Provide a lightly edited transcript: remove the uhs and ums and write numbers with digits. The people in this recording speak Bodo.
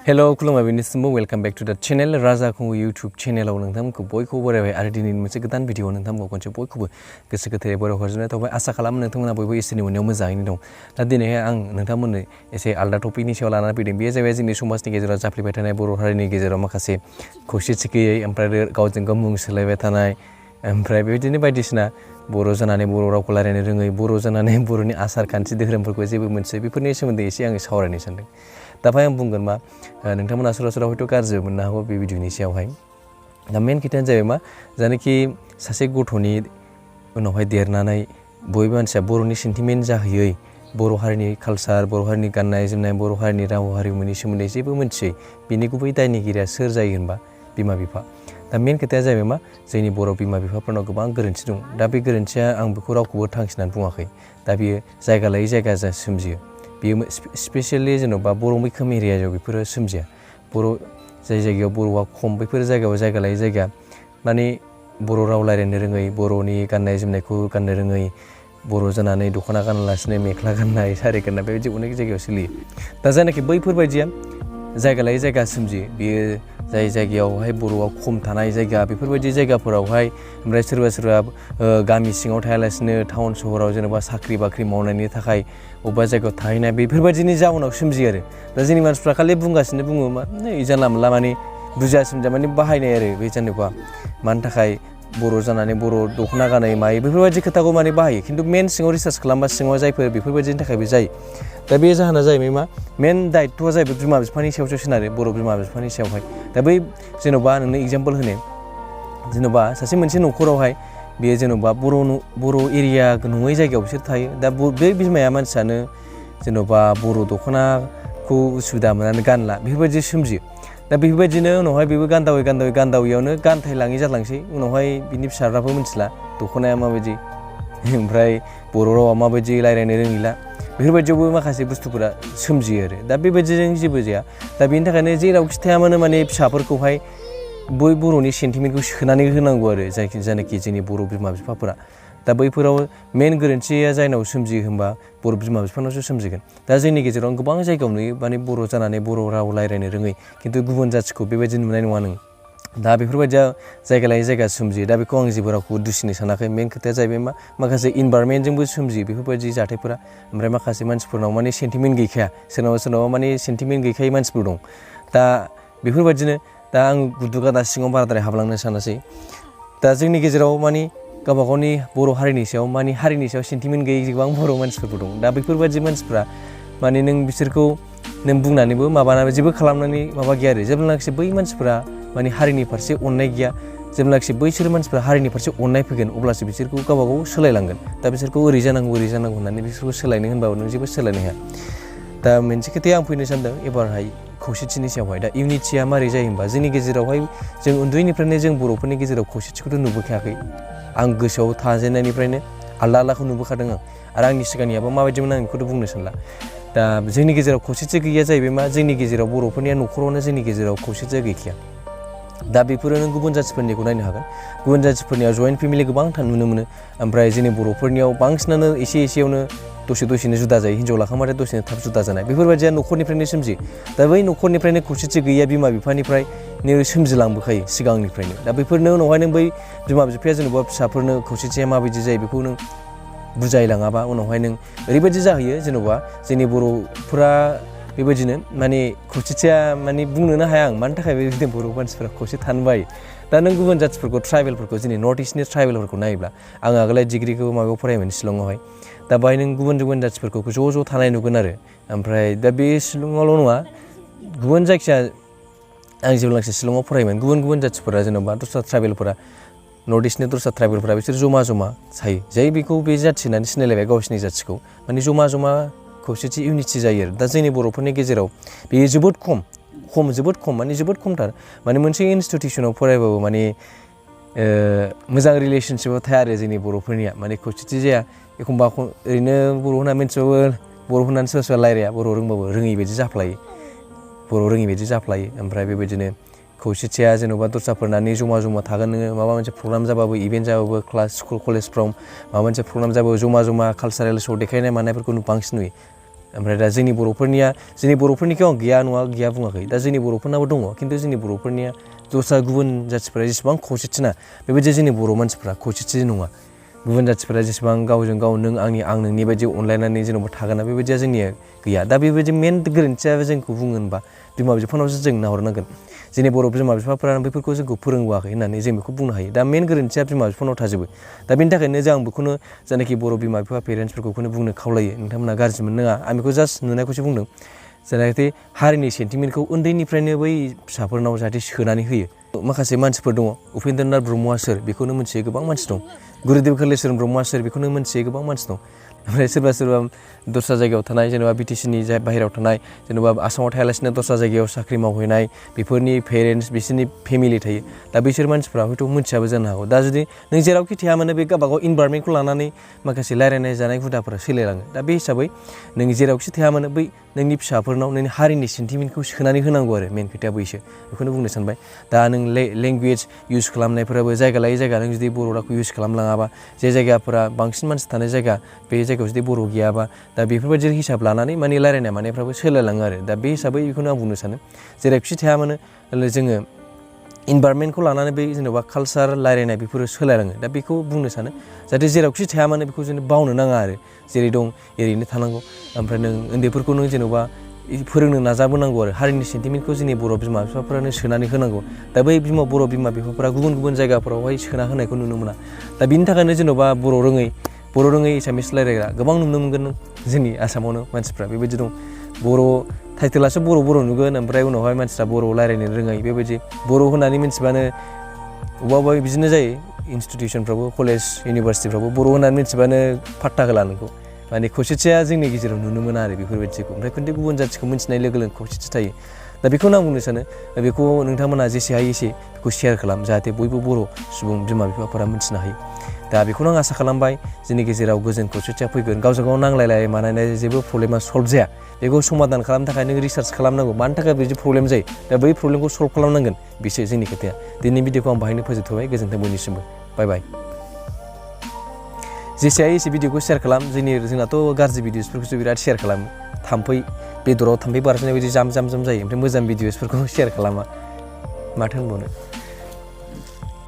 हेलो खुलुमबाय बेनिसिमबो वेलकाम बैक टू द चैनल राजा खुंगु यूट्यूब चैनलाव नोंथांमोनखौ बयखौबो बरायबाय आरो दिनैनि मोनसे गोदान भिडिअ नोंथांमोनखौ खनसे बयखौबो गोसो गोथारै बराय हरजोबनाय थाबाय आसा खालामो नोंथांमोना बयबो इसोरनि अननायाव मोजाङैनो दं। दा दिनैहाय आं नोंथांमोननो एसे आलदा टपिकनि सायाव लानानै फैदों। बेयो जाबाय जोंनि समाजनि गेजेराव जाफ्लेबाय थानाय बर' हारिनि गेजेराव माखासे खौसेथि गैयै ओमफ्राय गावजों गाव मुं सोलायबाय थानाय ओमफ्राय बेबायदिनो बायदिसिना बर' जानानै बर' रावखौ रायलायनो रोङै बर' जानानै बर'नि आसार खान्थि धोरोमफोरखौ जेबो मोनथियै बेफोरनि सोमोन्दै एसे आङो सावरायनो सानदों। दा आं बुंगोन मा नोंथांमोना सरासनस्रा हयथ' गाज्रि मोननो हागौ बे भिडिअनि सायावहाय। दा मेन खोथायानो जाबाय मा जानाखि सासे गथ'नि उनावहाय देरनानै बयबो मानसिया बर'नि सेन्टिमेन्ट जाहैयै बर' हारिनि कालसार बर' हारिनि गाननाय जोमनाय बर' हारिनि राव हारिमुनि सोमोन्दै जेबो मोनथियै बिनि गुबै दायनिगिरिया सोर जायो होनबा बिमा बिफा। दा मेन खोथाया जाहैबाय मा जोंनि बर' बिमा बिफाफोरनाव गोबां गोरोन्थि दं। दा बे गोरोन्थिया आं बेखौ रावखौबो थांखिनानै बुङाखै। दा बियो जायगा लायै जायगा जा सोमजियो बेयो स्पेसियेलि जेन'बा बर' मैखोम एरियायाव बेफोरो सोमजिया। बर' जाय जायगायाव बर'आ खम बैफोर जायगायाव जायगा लायै जायगा माने बर' राव रायलायनो रोङै बर'नि गाननाय जोमनायखौ गाननो रोङै बर' जानानै दख'ना गानालासिनो मेख्ला गाननाय सारि गाननाय बेबायदि अनेक जायगायाव सोलियो। दा जायनाखि बैफोरबायदिया जायगा लायै जायगा सोमजियो बेयो जाय जायगायावहाय बर'आ खम थानाय जायगा बेफोरबायदि जायगाफोरावहाय ओमफ्राय सोरबा गामि सिङाव थायालासिनो टाउन सहराव जेनेबा साख्रि बाख्रि मावनायनि थाखाय अबेबा जायगायाव थाहैनाय बेफोरबायदिनि जाउनाव सोमजियो आरो। दा जोंनि मानसिफ्रा खालि बुंगासिनो बुङो मा जानला मोनला माने बुजिया सोमजिया माने बाहायनाय आरो बे जेनेबा मानि थाखाय बर' जानानै बर' दख'ना गानै मायो बेफोरबायदि खोथाखौ माने बाहायो। खिन्थु मेन सिङाव रिसार्च खालामबा सिङाव जायफोर बेफोरबायदिनि थाखायबो जायो। दा बे जाहोना जाहैबाय मा मेन दायित्वआ जाहैबाय बिमा बिफानि सायावसो सोनारो बर' बिमा बिफानि सायावहाय। दा बै जेन'बा नोंनो एगजाम्पोल होनो जेन'बा सासे मोनसे न'खरावहाय बेयो जेन'बा बर' एरिया नङै जायगायाव बिसोर थायो। दा बे बिमाया मानसियानो जेन'बा बर' दख'नाखौ उसुबिदा मोननानै गानला बेफोरबायदि सोमजियो। दा बेफोरबायदिनो उनावहाय बेबो गानदावैयावनो गानथायलाङै जालांसै उनावहाय बिनि फिसाफ्राबो मिथिला दख'नाया माबायदि ओमफ्राय बर' रावा माबायदि रायलायनो रोङैला बेफोरबायदियावबो माखासे बुस्थुफोरा सोमजियो आरो। दा बेबायदिजों जेबो जाया। दा बेनि थाखायनो जेरावखि थाया मानो माने फिसाफोरखौहाय बै बर'नि सेन्टिमेन्टखौ सोनानै होनांगौ आरो जायनाखि जोंनि बर' बिमा बिफाफोरा। दा बैफोराव मेन गोरोन्थिया जायनाव सोमजियो होनबा बर' बिमा बिफानावसो सोमजिगोन। दा जोंनि गेजेराव गोबां जायगायाव नुयो माने बर' जानानै बर' राव रायलायनो रोङै खिन्थु गुबुन जाथिखौ बेबायदि नुनाय नङा नों। दा बेफोरबायदिया जायगा लायै जायगा सोमजियो। दा बेखौ आं जेबो रावखौबो दुसिनो सानाखै। मेन खोथाया जाहैबाय मा माखासे इनभारमेन्टजोंबो सोमजियो बेफोरबायदि जाथायफोरा। ओमफ्राय माखासे मानसिफोरनाव माने सेन्टिमेन्ट गैखाया सोरनावबा माने सेन्टिमेन्ट गैखायै मानसिफोर दं। दा बेफोरबायदिनो दा आं गुदु गादा सिङाव बाराद्राय हाबलांनो सानासै। दा जोंनि गेजेराव माने गावबा गावनि बर' हारिनि सायाव माने हारिनि सायाव सेन्टिमेन्ट गैयै गोबां बर' मानसिफोरबो दं। दा बेफोरबायदि मानसिफ्रा माने नों बिसोरखौ नों बुंनानैबो माबानानै जेबो खालामनानै माबा गैया आरो। जेब्लानाखि बै मानसिफ्रा माने हारिनि फारसे अननाय गैया जेब्लानाखि बैसोर मानसिफ्रा हारिनि फारसे अननाय फैगोन अब्लासो बिसोरखौ गावबा गाव सोलायलांगोन। दा बिसोरखौ ओरै जानांगौ होननानै बिसोरखौ सोलायनो होनबाबो नों जेबो सोलायनो हाया। दा मोनसे खोथाया आं फैनो सानदों एबारहाय खौसेथिनि सायावहाय। दा इउनिटिया मारै जायो होनबा जोंनि गेजेरावहाय जों उन्दैनिफ्रायनो जों बर'फोरनि गेजेराव खौसेथिखौथ' नुबोखायाखै। आं गोसोआव थाजेननायनिफ्रायनो आलदा आलदाखौ नुबोखादों आं। आरो आंनि सिगांनियाबो माबायदिमोन आं बेखौथ' बुंनो सानला। दा जोंनि गेजेराव खौसेथि गैया जाहैबाय मा जोंनि गेजेराव बर'फोरनिया न'खरावनो जोंनि गेजेराव खौसेथिया गैखाया। दा बेफोरो नों गुबुन जाथिफोरनिखौ नायनो हागोन। गुबुन जाथिफोरनियाव जयेन्ट फेमिलि गोबां नुनो मोनो। ओमफ्राय जोंनि बर'फोरनियाव बांसिनानो एसेयावनो दसेनो जुदा जायो। हिनजाव लाखांबाथाय दसेनो थाब जुदा जानाय बेफोरबायदिया न'खरनिफ्रायनो सोमजियो। दा बै न'खरनिफ्रायनो खौसेथि गैया बिमा बिफानिफ्रायनो सोमजिलांबोखायो सिगांनिफ्रायनो। दा बेफोरनो उनावहाय नों बै बिमा बिफाया जेनेबा फिसाफोरनो खौसेथिया माबायदि जायो बेखौ नों बुजायलाङाबा उनावहाय नों ओरैबायदि जाहैयो जेन'बा जोंनि बर'फोरा बेबायदिनो माने खौसेथिया माने बुंनोनो हाया आं मानि थाखाय बेबायदिनो बर' मानसिफोरा खौसे थानो बायो। दा नों गुबुन जाथिफोरखौ ट्राइबेलफोरखौ जोंनि नर्थ इस्टनि ट्राइबेलफोरखौ नायोब्ला आं आगोलाव डिग्रिखौ माबायाव फरायोमोन शिलंआवहाय। दा बाहाय नों गुबुन जाथिफोरखौ ज' थानाय नुगोन आरो। ओमफ्राय दा बे शिलंआवल' नङा गुबुन जायखिया आं जेब्लानाखि शिलंआव फरायोमोन गुबुन जाथिफोरा जेन'बा दस्रा ट्राइबेलफोरा नर्थ इस्टनि दस्रा ट्राइबेलफोरा बिसोर जमा थायो। जाय बेखौ बे जाथि होननानै सिनायलायबाय गावसिनि जाथिखौ माने जमा खौसेथि इउनिटि जायो आरो। दा जोंनि बर'फोरनि गेजेराव बेयो जोबोद खम माने जोबोद खमथार। माने मोनसे इनस्टिटिउसनाव फरायबाबो माने मोजां रिलेसनशिपआव थाया आरो जोंनि बर'फोरनिया माने खौसेथि जाया। एखमबा ओरैनो बर' होनना मिथिबाबो बर' होननानै सोरबा रायलाया बर' रोंबाबो रोङै बायदि जाफ्लायो। ओमफ्राय बेबायदिनो खौसेथिया जेन'बा दस्राफोरनानै जमा थागोन नोङो माबा मोनसे प्रग्राम जाबाबो इभेन्ट जाबाबो क्लास स्कुल कलेजफ्राव माबा मोनसे प्रग्राम जाबाबो जमा कालसारेल श'आव देखायनाय मानायफोरखौ बांसिन नुयो। ओमफ्राय दा जोंनि बर'फोरनिखौ आं गैया बुङाखै दा जोंनि बर'फोरनाबो दङ खिन्थु जोंनि बर'फोरनिया दस्रा गुबुन जाथिफोरा जेसेबां खौसेथि ना बेबायदि जोंनि बर' मानसिफ्रा खौसेथि नङा गुबुन जाथिफोरा जेसेबां गावजों गाव नों आं नोंनि बायदि अनलायनानै जेनेबा थागोना बेबायदिया जोंनिया गैया दा बेबायदि मेन गोरोन्थिया जोंखौ बुङो होनबा बिमा बिफानावसो जों नाहरनांगोन जोंनि बर' बिमा बिफाफोरा बेफोरखौ जोंखौ फोरोंबोआखै होननानै जों बेखौ बुंनो हायो दा मेन गोरोन्थिया बिमा बिफानाव थाजोबो दा बेनि थाखायनो आं बेखौनो जायनाखि बर' बिमा बिफा पेरेन्टसफोरखौ बेखौनो बुंनो खावलायो नोंथांमोना गाज्रि मोननो नाङा आं बेखौ जास्ट नुनायखौसो बुंदों जायनाखि हारिनि सेन्टिमेन्टखौ उन्दैनिफ्रायनो बै फिसाफोरनाव जाहाथे सोनानै होयो माखासे मानसिफोर दङ उपेन्द्रनाथ ब्रह्मआ सोर बेखौनो मिथियो गोबां मानसि दं गुरुदेव कालिचरन ब्रह्मआ सोर बेखौनो मिथियो गोबां मानसि दं ओमफ्राय सोरबा दस्रा जायगायाव थानाय जेनेबा बिटिसिनि बाहेरायाव थानाय जेनेबा आसामाव थायालासिनो दस्रा जायगायाव साख्रि मावहैनाय बेफोरनि पेरेन्टस बिसोरनि फेमिलि थायो दा बिसोर मानसिफ्रा हयथ' मिथियाबो जानो हागौ दा जुदि नों जेरावखि थाया मानो बे गावबागाव इनभारमेन्टखौ लानानै माखासे रायलायनाय जानाय हुदाफोरा सोलायलाङो दा बे हिसाबै नों जेरावखि थाया मानो बै नोंनि फिसाफोरनाव नोंनि हारिनि सेन्टिमेन्टखौ सोनानै होनांगौ आरो मेन खोथाया बैसो बेखौनो बुंनो सानबाय दा नों लेंगुवेज इउज खालामनायफोराबो जायगा लायै जायगा नों जुदि बर' रावखौ इउज खालामलाङाबा जे जायगाफोरा बांसिन मानसि थानाय जायगा बे जायगायाव जुदि बर' गैयाबा दा बेफोरबायदि हिसाब लानानै माने रायलायनाय मानायफ्राबो सोलायलाङो आरो दा बे हिसाबै बेखौनो आं बुंनो सानो जेरावखि थाया मानो जोङो इनभारमेन्टखौ लानानै बै जेनेबा कालसार रायलायनाय बेफोरो सोलायलाङो दा बेखौ बुंनो सानो जाहाथे जेरावखि थाया मानो बेखौ जों बावनो नाङा आरो जेरै दं एरैनो थानांगौ ओमफ्राय नों उन्दैफोरखौ नों जेनेबा फोरोंनो नाजाबोनांगौ आरो हारिनि सेन्टिमेन्टखौ जोंनि बर' बिमा बिफाफ्रानो सोनानै होनांगौ दा बै बर' बिमा बिफाफ्रा गुबुन जायगाफोरावहाय सोना होनायखौ नुनो मोना दा बिनि थाखायनो जेनेबा बर' रोङै एसामिस रायलायग्रा गोबां नुनो मोनगोन नों जोंनि आसामावनो मानसिफ्रा बेबायदि दं बर' टाइटेलासो बर' नुगोन ओमफ्राय उनावहाय मानसिफ्रा बर' रायलायनो रोङै बेबायदि बर' होननानै मिथिबानो अबेबा बिदिनो जायो इनस्टिटिउसनफ्रावबो कलेज इउनिभारसिटिफ्रावबो बर' होननानै मिथिबानो पात्ता होला नोंखौ माने खौसेथिया जोंनि गेजेराव नुनो मोना आरो बेफोरबायदिखौ ओमफ्राय खिन्थु गुबुन जाथिखौ मिथिनाय लोगो लोगो खौसेथि थायो दा बेखौनो आं बुंनो सानो बेखौ नोंथांमोना जेसे हायो एसे बेखौ शेयार खालाम जाहाथे बयबो बर' सुबुं बिमा बिफाफोरा मिथिनो हायो दा बेखौनो आं आसा खालामबाय जोंनि गेजेराव गोजोन खौसेथिया फैगोन गावजों गाव नांलायलाय मानायनाय जेबो प्रब्लेमा सल्भ जाया बेखौ समाधान खालामनो थाखाय नों रिसार्च खालामनांगौ मानि थाखाय बिदि प्रब्लेम जायो दा बै प्रब्लेमखौ सल्भ खालामनांगोन बेसो जोंनि खोथाया दिनैनि भिडिअखौ आं बाहायनो फोजोबथ'बाय गोजोन्थों बयनिसिमबो बाय बाय जेसे हायो एसे भिडिअखौ शेयार खालाम जोंनाथ' गाज्रि भिडिअसफोरखौसो बिराद शेयार खालामो बेदराव थाम्फै बारसोनाय बायदि जाम जायो ओमफ्राय मोजां भिडिअसफोरखौ शेयार खालामा माथो होनबावनो